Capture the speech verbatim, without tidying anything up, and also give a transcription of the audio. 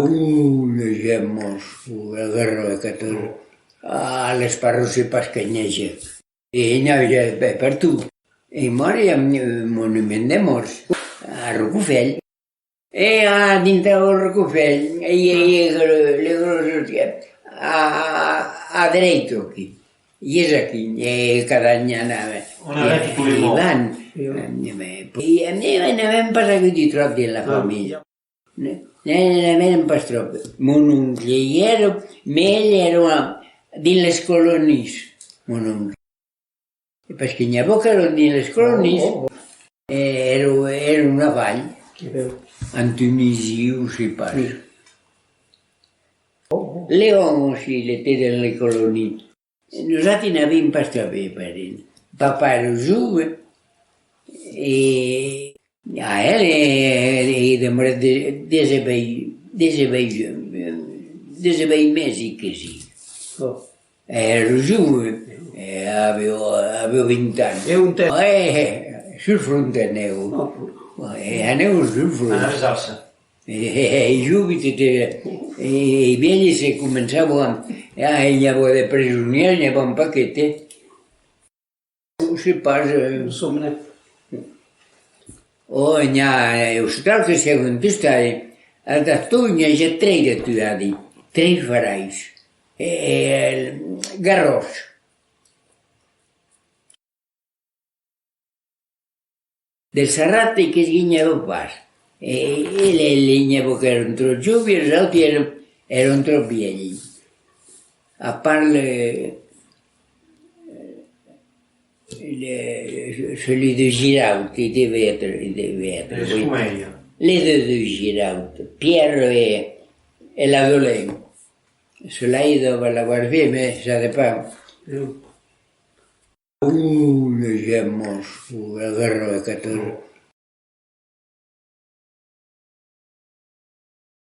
Oh, la gent mòrt, oh, la guèrra de catorze. Ah, les parròs, se pas que n'i a. E n'i a per, pertot. E mòrt, i a un monument de mòrts a Rocafèl. E a dintre del Rocafèl, e, e, e, le, le gros, a, a, a dreta aquí. I es aquí, e cada an i anava. On arrête tous les morts. E, e, e, e n'avèm pas agut de tròp dins la familha. Ne, ne, ne, n'avèm pas tròp. Mon oncle i èra, mès el èra dins les colonias, mon oncle. E parce que n'i avó qu'èran dins les colonias, e èra, èra una vall, en Tunisie o sai pas. Léon aussi, il était dans les colonies. Nosati n'avèm pas tròp de parents. Papà èra jove, e a el, e, e demorèt de, dètz-e-uèch, dètz-e-uèch, dètz-e-uèch mesi que si. Èra jove, e aviá, aviá vint ans. E ont èra? E, sul front de nèu. E anèu sul front. E, e, e jove, te, te, e, e vièlhs se començavan a, e, n'i avó de presonièrs, n'i avó un paquet, e. O sai pas, e. Ò, n'i a, e, l'ospital que se contesta, e, a Tastó, n'i a ja tres de tuadi, tres farais. E, e, Garròs. Del Sarrat que n'i avó pas. E, e le, le, n'i avó qu'èran tròp jovi, e los auti èran, èran tròp vièlhi. A part le, le, celui de Giraud, il devait être, il devait être, oui. Les deux de Giraud, Pierre et, et Ladolin. Cela, il doit l'avoir fait, mais ça dépend. Oh, la gent mòrt, oh, la guèrra de catorze.